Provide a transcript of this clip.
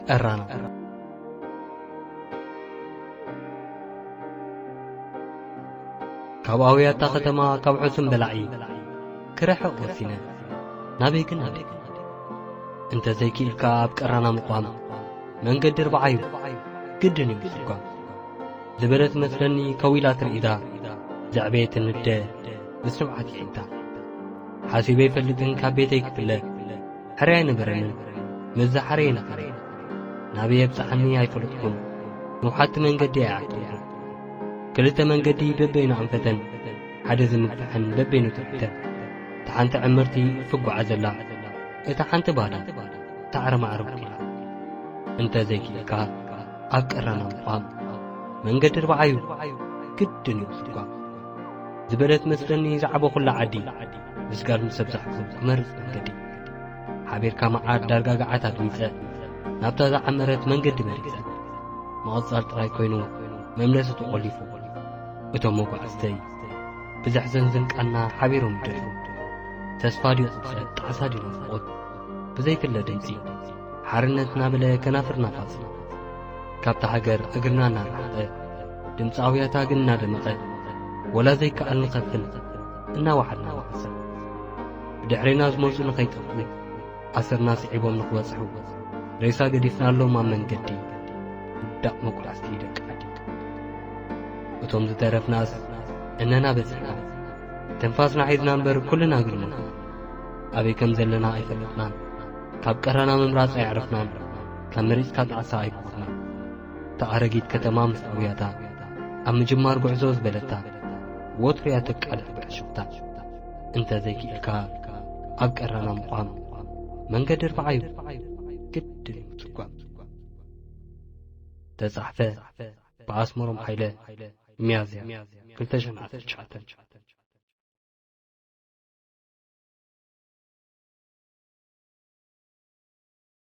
ቀራና። ካብ ኣውያታ ከተማ ካብ ሑስም በላዒ ክርሕቕ ወሲነ። ናበይ ግን ናበይ? እንተ ዘይክኢልካ ኣብ ቀራና ምቋም መንገዲ እርብዓ እዩ፣ ግድን እዩ ምስጓም። ዝበለት መስለኒ ከዊላ ትርኢታ፣ ዘዕበየት ንደ ምስ ንብዓት ይዒንታ። ሓሲበ ይፈልጥን ካብ ቤተይ ክፍለ ሕርያ ኣይነበረንን፣ መዛ ሓርየ ነኸረ። ናበይ የብጽሓኒ ኣይፈለጥኩን፣ ንውሓቲ መንገዲ ኣይዓቀብኩን። ክልተ መንገዲ በበይኑ ኣንፈተን፣ ሓደ ዝምግፍሐን በበይኑ ትርኢተን። እታ ሓንቲ ዕምርቲ ትጓዓዘላ፣ እታ ሓንቲ ባዳ ሳዕረ ማዕረ ኪላ። እንተ ዘይክኢልካ ኣብ ቀራና ምቋም መንገዲ እርብዓ እዩ፣ ግድን እዩ ክትጓም። ዝበለት መስለኒ ዝዓበኹላ ዓዲ፣ ምስጋር ምስ ኣብዛሕኩ ክመርጽ መንገዲ። ሓቢርካ መዓር ዳርጋ ገዓት ኣድሚጸ፣ ናብታ ዝዓመረት መንገዲ መሪጸ። ምቕጻል ጥራይ ኮይኑ መምለሲ ተቖሊፉ። እቶም መጓዕዝተይ ብዘሕዘን ዝንቃና ሓቢሮም ይደርፉ። ተስፋ ድዩ ጽልኢ፣ ጣዕሳ ድዩ ናፍቖት? ብዘይፍለ ድምጺ ሓርነት እናበለ ከናፍርና ፋጽ። ካብታ ሃገር እግርና እናረሓቐ ድምጺ ኣውያታ ግን እናደመቐ፣ ወላ ዘይከኣል ንኸፍል እናወሓድና ንሓስብ። ብድሕሬና ዝመጹ ንኸይጠፍኡ ኣሰርና ስዒቦም ንኽበጽሑ፣ ሬሳ ገዲፍናሎም ኣብ መንገዲ ውዳቕ መጉዳስቲ ደቂ ዓዲ። እቶም ዝተረፍናስ እነና በጺሕና፣ ትንፋስና ሒዝና እምበር ኩልና ግርሞት። ኣበይ ከም ዘለና ኣይፈለጥናን፣ ካብ ቀራና ምምራጽ ኣየዕረፍናን፣ ካብ መሪጽካ ጣዕሳ ኣይበኸትናን። እታ ኣረጊት ከተማ ምስ ኣውያታ ኣብ ምጅማር ጉዕዞ ዝበለታ፣ ወትሩ እያ ተቃልሕ ብዕሽኽታ። እንተ ዘይክኢልካ ኣብ ቀራና ምቋም መንገዲ እርብዓ እዩ፣ ግድን እዩ ምትጓም። ተጻሕፈ ብኣስመሮም ሓይለ፣ ሚያዝያ ክልተ ሺሕ ዓሰርተ ትሽዓተ።